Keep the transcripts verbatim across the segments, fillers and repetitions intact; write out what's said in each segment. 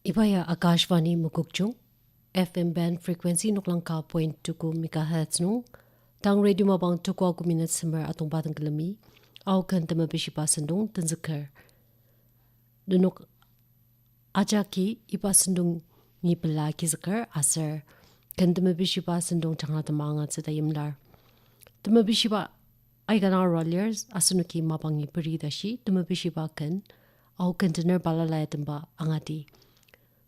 Iba ya Akashvani Mokokchung, F M band frequency noklang ka point two megahertz nung, tang radio mapang tuko aku minute semer atongba dang külemi, aoken temepeshiba sentong tenzüker. Nenok ajaki iba sentong ni pela kizüker aser ken temepeshiba sentong jangratema angatsü ta yimlar. Temepeshiba aika dang arua lir, asenoki mapangi peri tashi, temepeshiba ken, aoken tener balala ya temba angati.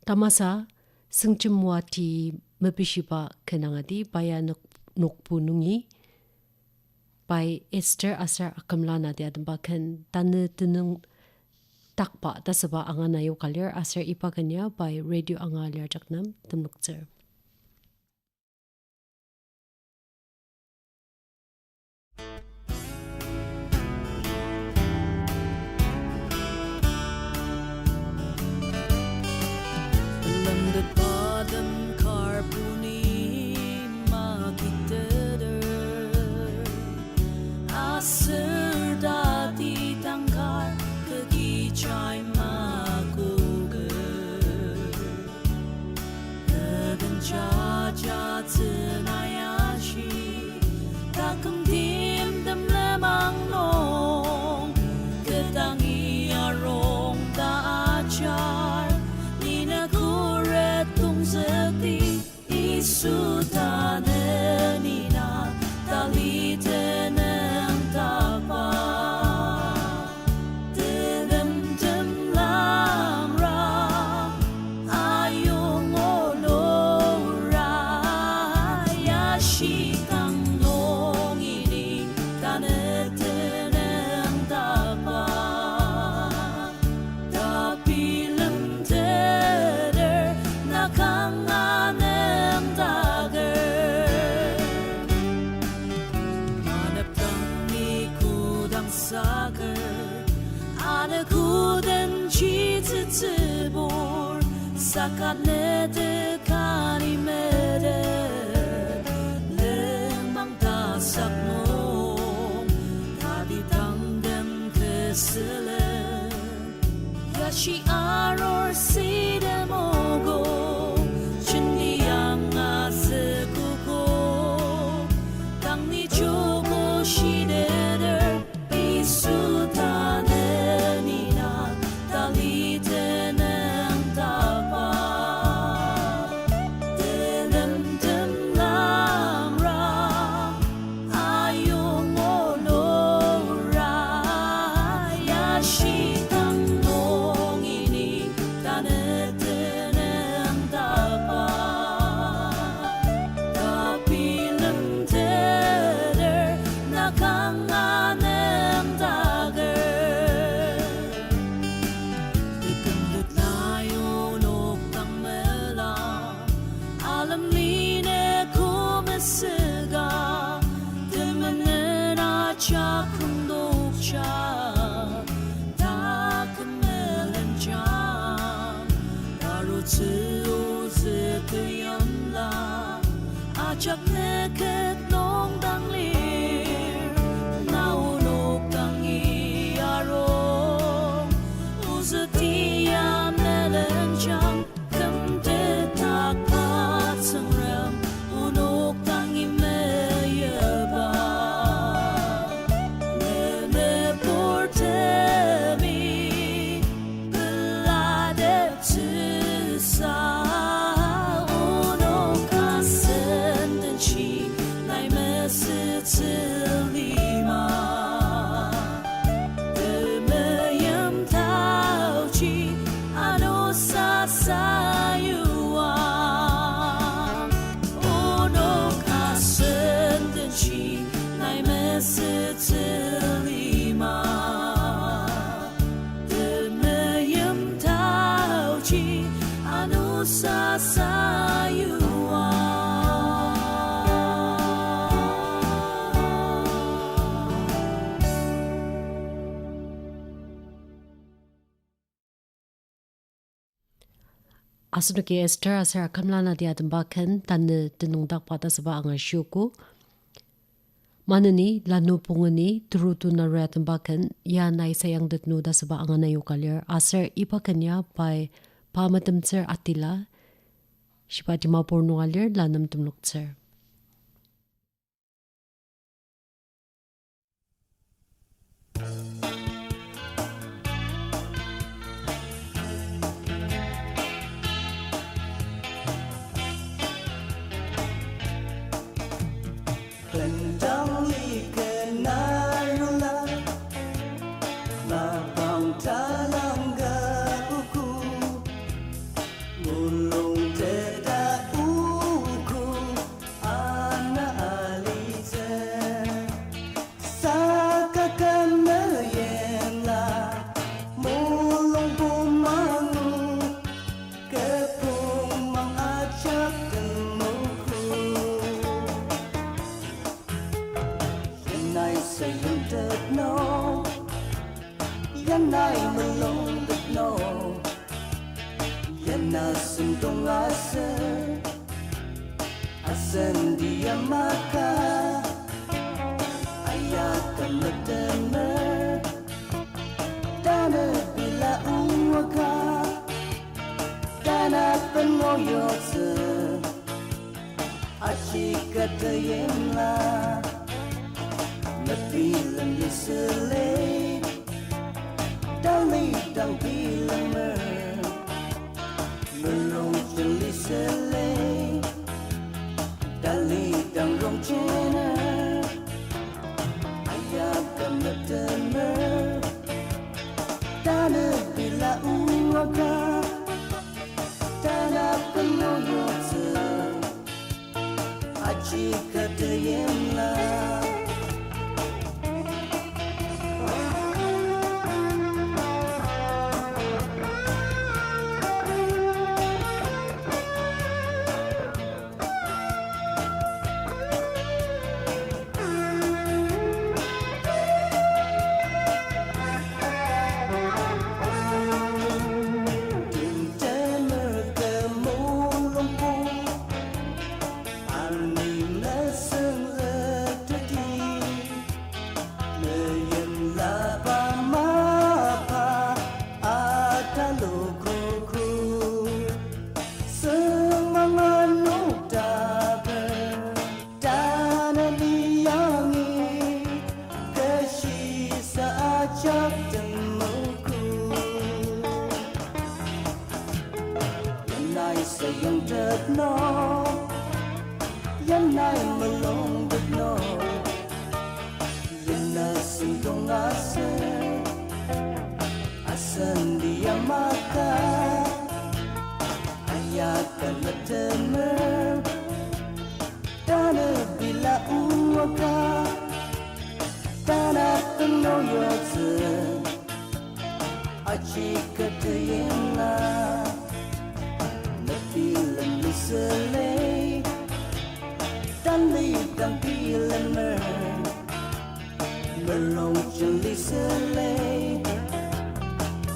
Tamasa, Süngjemwati mepeshiba ken angati, pa ya nok-, nokpu nungi, pai Esther aser Akümla Nadia temba ken, tanü tenüng takba ta süba angana yoka lir aser iba ken ya pai radio anga lir jaknem temloktsür. Lemtet padem kar puni makiteter, aser tati tangkar kekijai makoker. Teten jaja tsünayashi, taküm timtem lenmang nung, kedangi arung ta ajar, ni ne khuret tongzükti, Yisu tanü ni na tali tenüng takba. Tenem temlangra, ayong olora, ya shitang nung ini tanü tenüng takba. Ta bilemteter na kanga nemdaker. Manepdang ni kodang saker, ane kodenji tsütsübur, saka nete kani mede, lenmang tasak nung, tati tangden kesüle. Yashi arur side mogo, chindi anga sekuko, tang ni joko shideter, Yisu tanü ni na tali tenüng takba. Tenem temlangra, ayong olora, ya shitang nung ini tanü tenüng takba. Ta bilemteter na kanga nemdaker. Tekümtet nai onok dang mela, alem line komesüka, temenen ajak kongdokja, taküm melenjang, tarutsü ozü teyamla, ajak neket nung dang lir, na onok dangi arung, ozü tia melenjang, kümtetakba Tsüngrem, onok dangi meyipba. Nene purtemi, pelateptsü sa, onok asen denji, nai mesütsü lima. Temeim taoji ano sasayua. Onok asen denji nai mesütsü lima. Temeim taoji ano sasayua. Asenoki Esther aser Akümla Nadia temba ken tanü tenüngdakba ta süba angashiogo. Maneni, lanu pongeni, terutu naria temba ken, ya nai sayangtet nu ta süba angana yoka lir, aser iba ken ya pai pa metemtsür atila, shiba Dimapur nung alir la nem temloktsür. Bendang li ken arula, mapang talang ka uku, mulung teta uku, ana alitsü. Saka kümeyimla, mulung bumangu, kepungmang ajak temoku. Yanai sayangtet no, yanai mulungtet no, yana sentong aser, asen dia maka, aya kümletemer, tanü bila uaka, tanaben moyoktsü. Aji kü teyimla, mebilem lisüle, talidang bilemer, merongjen lisüle, talidang rongjener, aya kümletemer, tanü bila uaka, tanaben moyoktsü. Aji kü teyimla. Timtemer kü mulungpong, ani mesüng züteti, meyimlaba mapa atalukuku, sümang anokdaker. Tanü liyangi kashisa ajak temoku. Yanai sayangtet no, yanai mulungtet no, yana sentong aser, asen dia maka, aya kümletemer. Tanü bila uaka, tanaben moyoktsü, aji kü teyimla, mebilem lisüle, talidang bilemer, merongjen lisüle,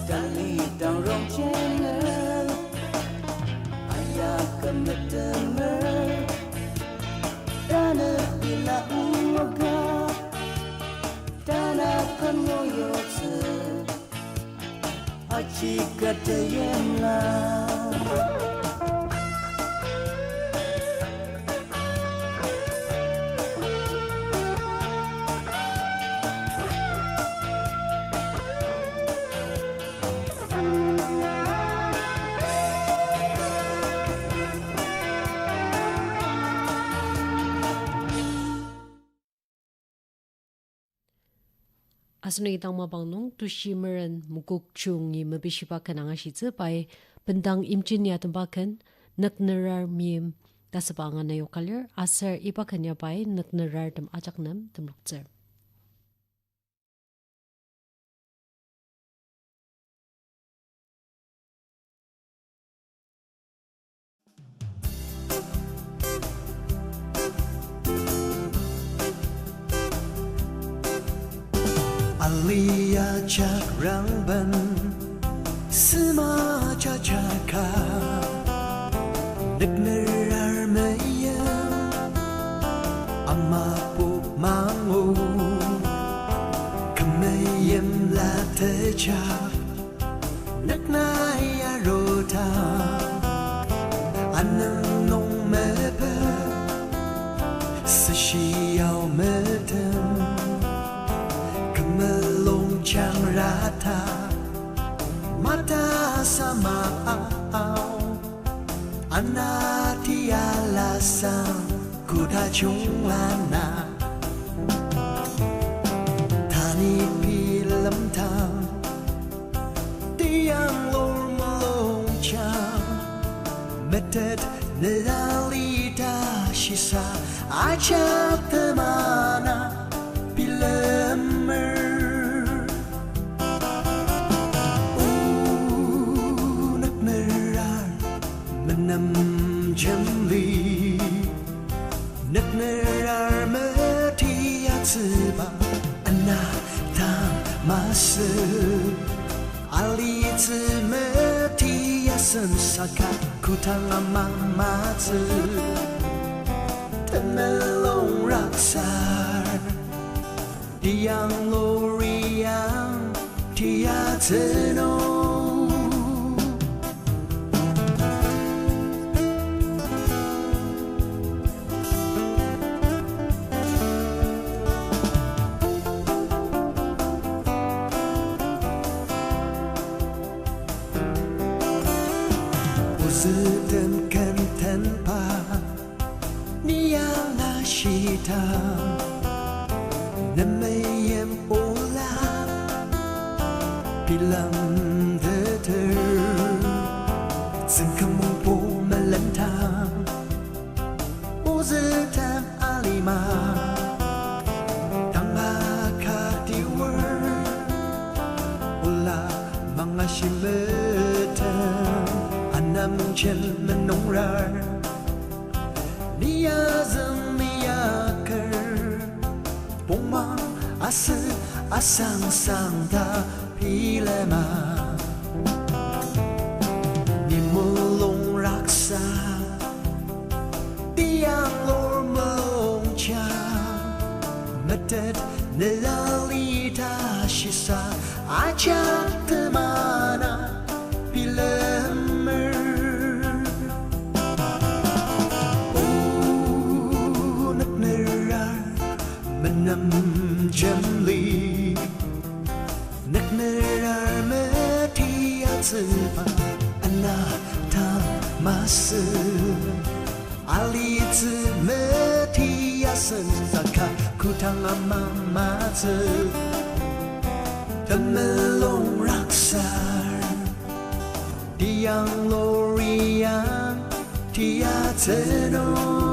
talidang rongjener, aya kümletemer, tanü bila uaka, tanaben moyoktsü, aji kü teyimla. Asenoki tang mapang nung Tushi Meren Mokokchung-i mepishiba ken angashitsü, pai bendang imjin ya temba ken Nüknerar Meim ta asüba angana yoka lir, aser iba ken ya pai Nüknerartem ajak nem temloktsür. Alia jakrangben sema jajaka, Nüknerar Meim ama puk mangu, kü meimla tejak, Nüknaya rota Nung mepet, seshiao metem, kü mulung jangrata, mata sama ao, ana tiala sang, koda junglana. Tani bilemdang, tiang lur mulungjang, metet ne ali ta shisa, ajak temana bilemer. O, nükmerar menem jemli, nükmerar metiatsüba, ana tang masü. Alitsü metiasen saka, kotang ama matsü. Temulung raksar, tiang luriang tiatsü nung. Ozütem kentenba, ni angashidang, ne meim ola bilemteter, tsüngkemongbo melendang, ozütem alima, tangba katiwer, ola mangashimetem, ana mungjen menungrar, ni azüng ni aker, pongmang asü asangsang ta bilema. Ni mulung raksa, tiang lur mulungjang, metet ne ali ta shisa, ajak temana bilemer. O, nükmerar menem jemli, nükmerar metiatsüba, ana tang masü. Alitsü metiasen saka, kotang ama matsü. Temulung raksar, tiang luriang tiatsü nung.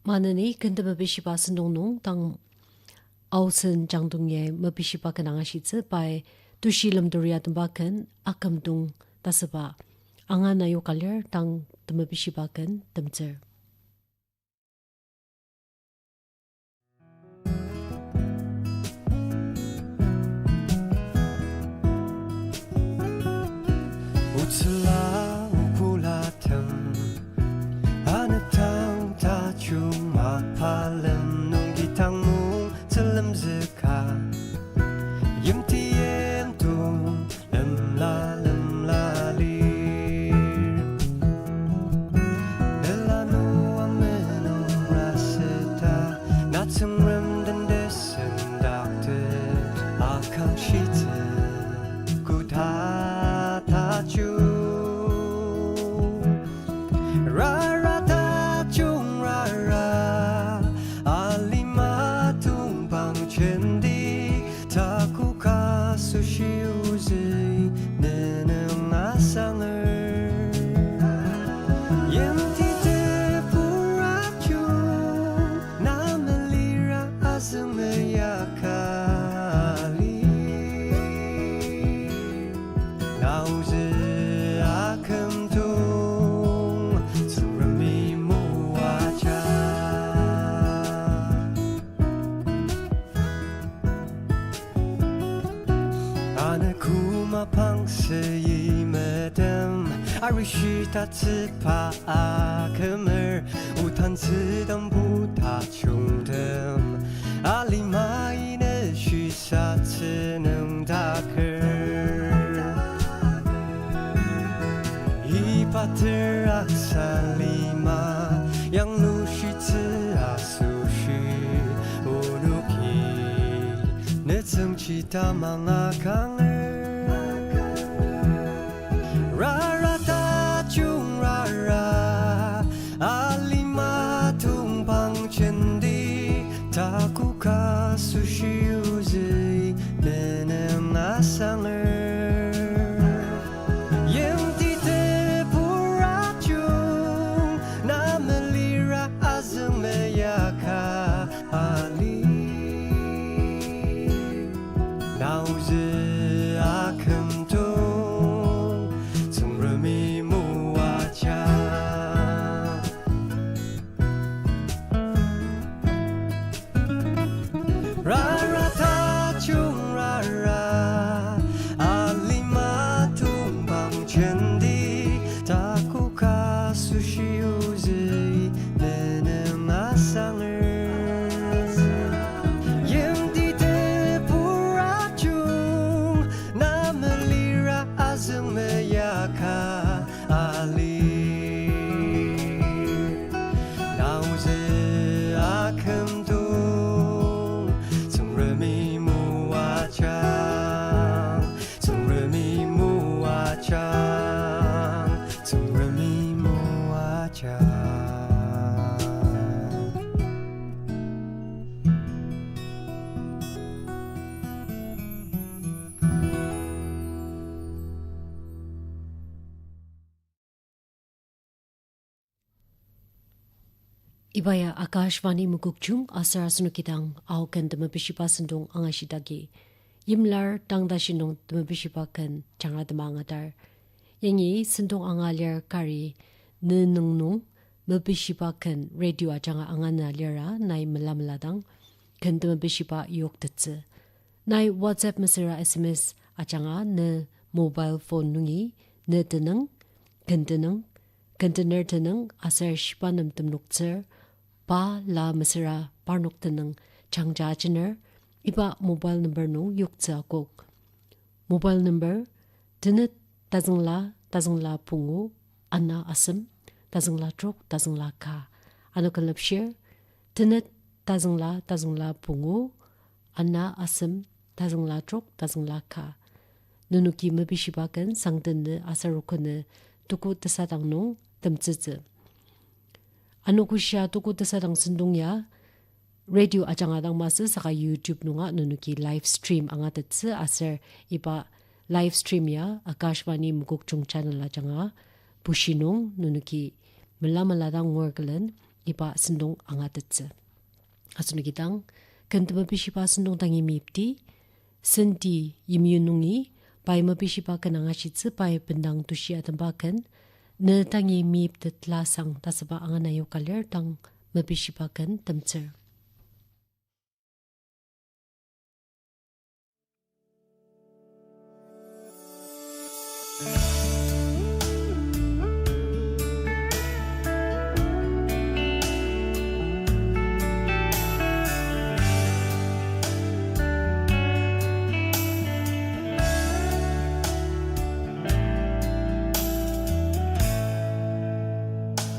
Maneni kenden mepishiba sentong nung tang Aosen Jangdong-i mepishiba ken angashitsü, pai Tushi Lemturi atemba ken Akümdong ta asüba anganü yoka lir. Tang temepishiba ken temtsür. Otsüla obulatem, anetang tajung mapalem nung kitang mung telemzüka, yimti yimdong lemla lemla lir. Pela nua menung raseta, na Tsüngrem den tesen daktet akangshitsü, koda tajung rara tajung rara, alima tongpang jenti, takoka asoshi ozü nenung asanger. Yimti tepurakjung, na melira azüngmeyaka lir. Na ozü Ne koma pang seyi metem, arishitatsüba akümer, otan tsüdambu tajungtem, alima ine shisatsü nüngdaker. Iba teraksa lima, yanglushitsü asoshi, onoki nütsüngji tamang akanger. Rara tajung rara, alima tongpang jenti, takoka asoshi ozü nenem asanger. Yimti teburak jung, na melira azüng meyaka ali. Naozü akümdong, Tsüngremi moajang. Rara tajung rara, alima tongpang jenti, takoka asoshi ozü nenem asanger. Yimti teburak jung, na melira azüng meyaka ali. Naozü akümdong, Tsüngremi moajang, Tsüngremi moajang, Tsüngremi moajang. Iba ya Akashvani Mokokchung, aser asenok kidang Ao ken temepishiba sentong angashidagi. Yimlar tang tashi nung temepishiba ken jangra tema angatar. Yangi sentong anga lir kari ne nung nung mepishiba ken radio ajanga angana lira nai mela mela dang ken temepishiba yoktettsü. Nai WhatsApp mesüra S M S ajanga ne mobile phone nungi ne tenüng, ken tenüng, ken tener tenüng aser shiba nem temnoktsür, pa la mesüra parnok tenüng jangja ajener, iba mobile number nung yoktsü akok. Mobile number, tenet tazüngla tazüngla pungu, ana asem, tazüngla trok tazüngla ka. Ano külüpshir, tenet tazüngla tazüngla pungu, ana asem, tazüngla trok tazüngla ka. Nenoki mepishiba ken sangteni aser rokoni tuku tesadang nung temtsütsü. Ano koshia tuku tesadang sentong ya radio ajanga dang masü saka YouTube nunga nenoki live stream angatettsü aser iba live stream ya Akashvani Mokokchung channel ajanga bushi nung nenoki mela mela dang ngur külen iba sentong angatettsü. Asenoki dang, ken temepishiba sentong dangi meyipdi, senti yimyu nungi, pai mepishiba ken angashitsü pai bendang tushi atemba ken, ne dangi meyiptet lasang ta süba angana yoka lir dang mepishiba ken temtsür.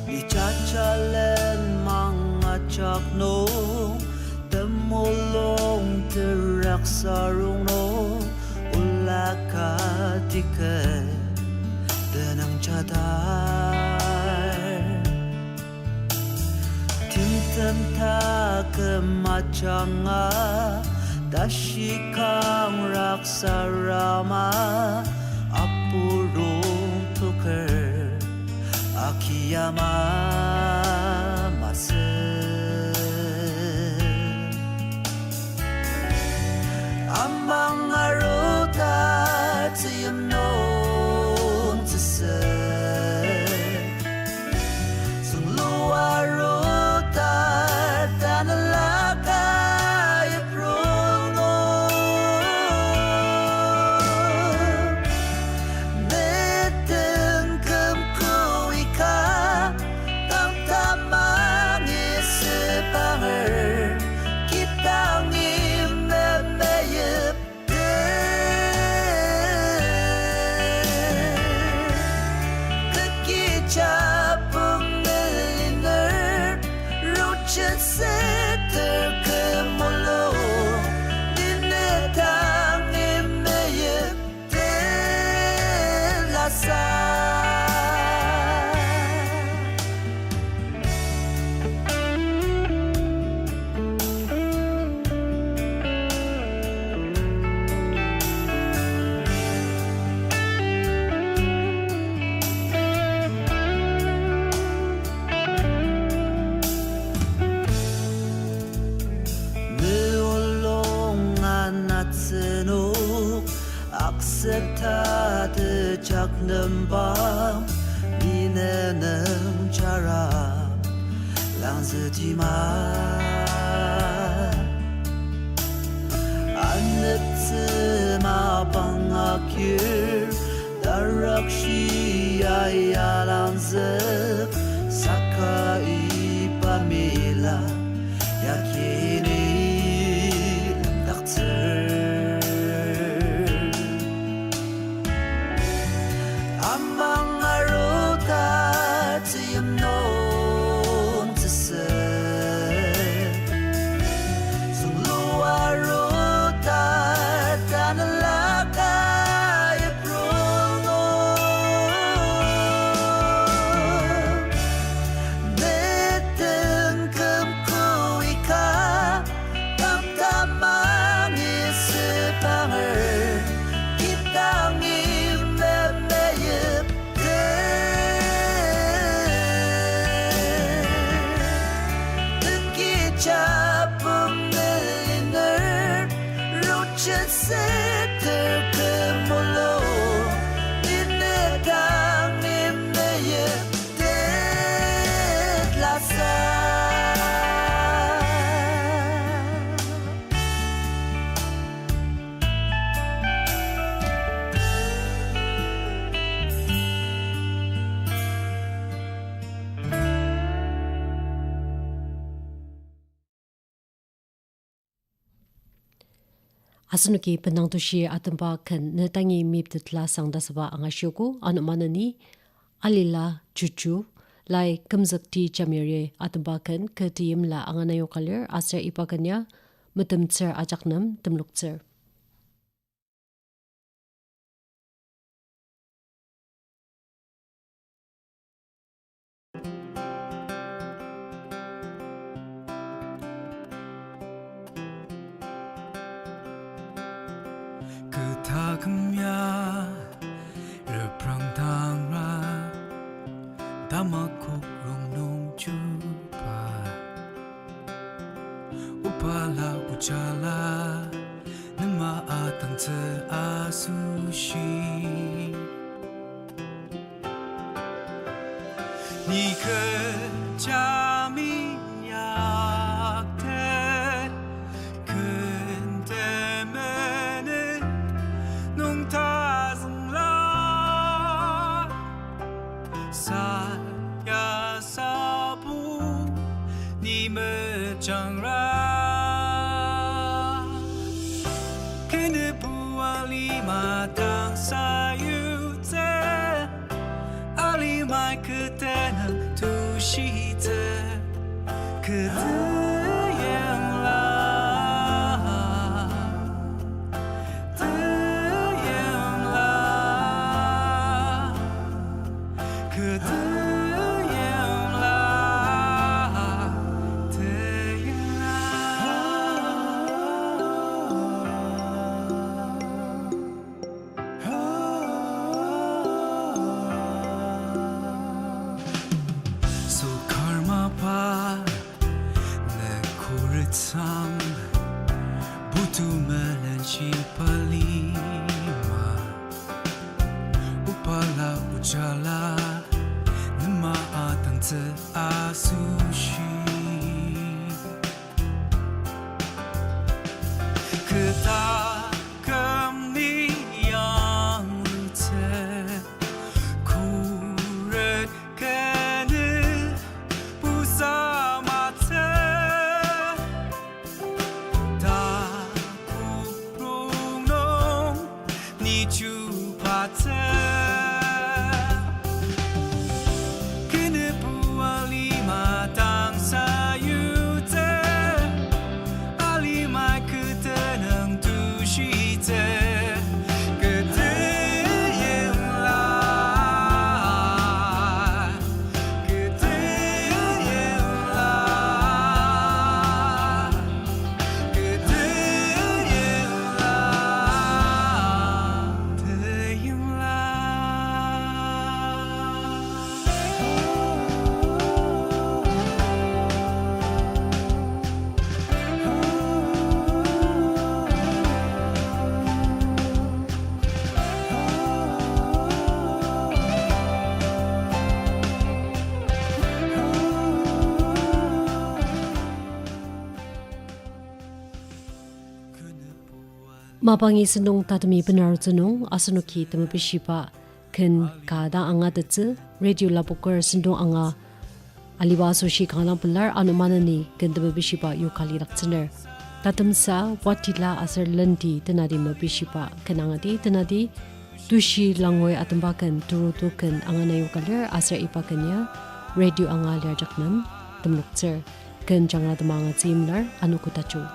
Ni jajalen mang ajak nung, temulung terak sarong nung, ola ka tike tenüng jadar. Timtem taküm ajanga, tashi kangrak sarama, apurung toker, akiyama masü. Amang aruta tsüyim nung tsüsü. Sünglua ruta tanela ka iprung nung. Aksep ta tejak nembang, ni ne nung jara langzüti ma. Aneptsü mapang akir, tarakshi ya langzük, saka iba mila, ya kini lemdaktsür. Amang aruta teimnung tesü, sunglu aruta tanela ka iprungo. Netem kümku ika, tamtamang isübanger, kidangi memeyipte. Tekija pung nelinger, ruchit seter kümulu, inedangi meyip tet lasa. Asenoki benang tushi atemba ken ne dangi meyiptetla sang ta süba angashiogo. Ano maneni alila juju, lai kümzükti jamiri atemba ken kü teimla anganayoka lir, aser iba ken ya Metemtsür ajak nem temloktsür. Kü taküm ya reprangdangra, tamakok rongnung chuba. Obala ojala, nema atangtsü asoshi. Ni kecha miyaktet, ken temenen nung tazüngla. Saya sabu ni mejangra. Kenübu alima dang sayutsü, alimai kü tenüng tushitsü, kü teyangla. Teyangla, kü teyangla, teyangla. Sokar mapa ne kuretsang, putu melenshi palima. Obala ojala, nema atangtsü asoshi. Kü taküm ni yanglutsü, khuret kenü pusa matsü. Takok rongnung ni chubatsü. Kenübu alima dang sayutsü, alimai kü tenüng tushitsü, kü teyangla. Kü teyangla, kü teyangla, teyangla. Mapangi sentong tatemi benarutsü nung asenoki temepeshiba ken ka dang angatettsü, radio lapoker sentong anga aliba asoshi kanga dang pelar, ano maneni ken temepeshiba yoka lidaktsüner. Tatemsa, Watila aser Lendi tenati mepeshiba ken angati, tenati Tushi Langoi atemba ken, Turutu ken angana yoka lir aser iba ken ya radio anga lir jak nem temloktsür. Ken jangra tema angatsü imlar, anogo tajung.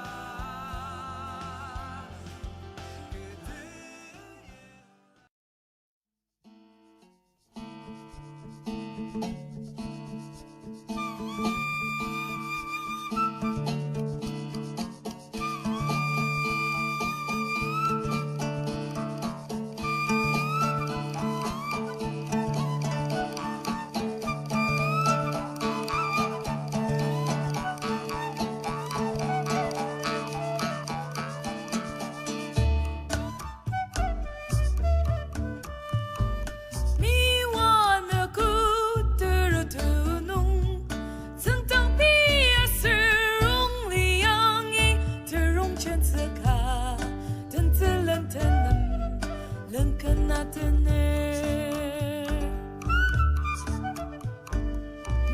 Miwa nüku terutu nung, tsüngtang pia sürong liangi, terong chensüka, tenzülen tenem, lengkena tener.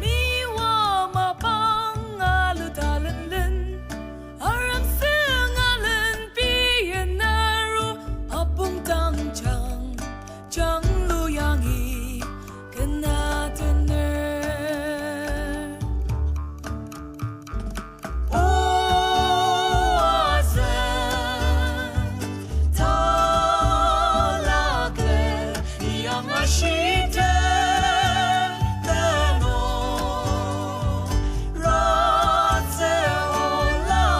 Miwa mapang alu talenden, arang seng alen piyen aru, apong tangjang, janglu yangi kena tener. O asen, talake, yang ashite, teno, ratse ola.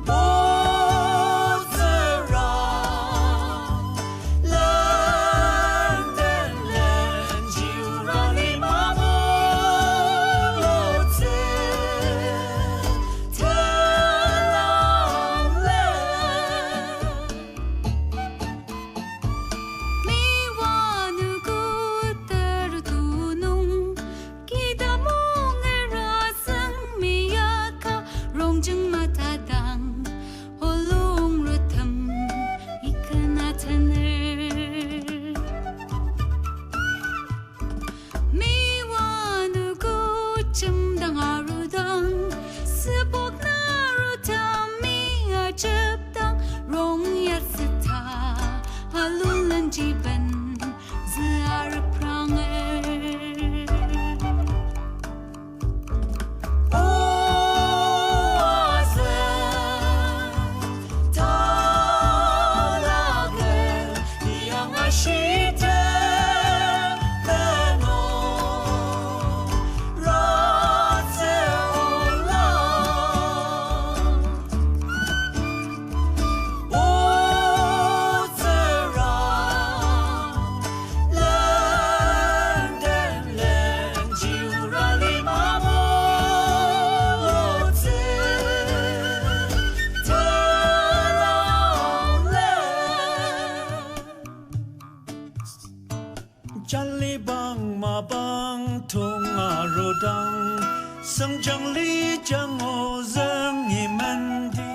O tsüra, Miwa nüku terutu nung, kidamong eraseng miyaka rongjeng matadang, olung rutem ikena tener. Miwa nüku chimdang arudang, süpok narutami ajepdang, rong yasüta, alulen jiben, zü arepranger. O asen, talake, yang ashite, teno, ratse ola. O tsüra, lenden len jiura lima mo, o tsü, tela le. Jalibang mapang tong arudang, sengjang lijang ozüng imendi.